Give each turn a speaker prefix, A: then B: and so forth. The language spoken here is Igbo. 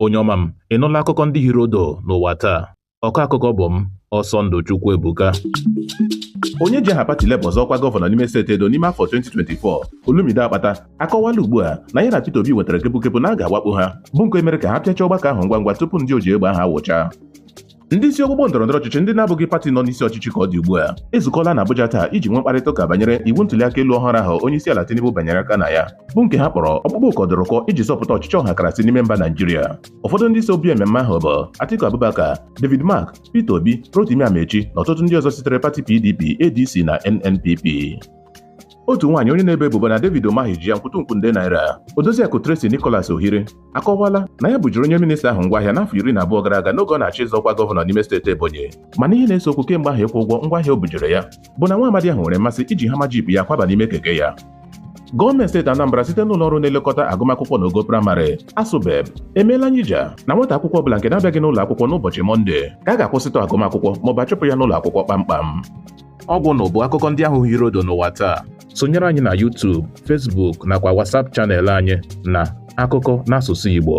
A: Onye ọma m, ị nụla akụkọ ndị hiri odo n'ụwa taa? Ọkọ akụkọ bụ m, Ọsọndụ Chukwuebuka. Onye ji aha pati Labour zọọkwa gọvanọ n'ime steeti Edo n'ime afọ 2024, Olumide Akpata, akọwala ugbu a na ya na Peter Obi nwetara kepukepu na a ga-awakpo ha, bụ nke mere ka ha pịachaa ọgbakọ ahụ ngwa ngwa tupu ndị oji egbe ahụ awụcha. Ndị isi ọgbụgbọ ndọrọndọrọ ọchịchị ndị na-abụghị pati nọ n'isi ọchịchị ka ọ dị ugbu a ezukọla na Abuja taa iji nwee mkparịta ụka banyere iwu ntụliaka elu ọhụrụ ahụ onye isi ala Tinubu banyere aka na ya, bụ nke ha kpọrọ ọkpụkpọ ụkọdụrụkọ iji zọpụta ọchịchị ọhakarasị n'ime mba Naijiria. Ụfọdụ ndị so bịa mmemme ahụ bụ Atiku Abubakar, David Mark, Peter Obi, Rotimi Amaechi na ọtụtụ ndị ọzọ sitere pati PDP, ADC na NNPP. Otu nwaanyị onye na-ebo ebubo na David Umahi ji ya nkwụtụnkwụ nde naira, Odoziakụ Tracy Nicholas Ohiri, akọwala na ya bujuru onye minista ahụ ngwaahịa n'afọ 12 gara aga n'oge ọ na-achọ ịzọ ọkwa gọvanọ n'ime steeti Ebonyi, mana ihe na-ese okwu kemgbe ahụ ịkwụ ụgwọ ngwaahịa o bujere ya bụ na nwa amadi ahụ nwere mmasị iji Hummer Jeep ya kwaba n'ime keke ya. Gọọmenti steeti Anambra site n'ụlọ ọrụ na-elekọta agụmakwụkwọ n'ogo praịmarị, ASUBEB, emeela nyija na nwata akwụkwọ ọbụla nke na-abịaghị n'ụlọ akwụkwọ n'ụbọchị Mọnde ka a ga-akwụsịtụ agụmakwụkwọ maọbụ achụpụ ya n'ụlọ akwụkwọ kpamkpam. Ọgwụ na bụ akụkọ ndị ahụ hiri odo n'ụwa taa. Sonyere anyị na YouTube, Facebook nakwa WhatsApp channel anyị na Akụkọ n'asụsụ Igbo.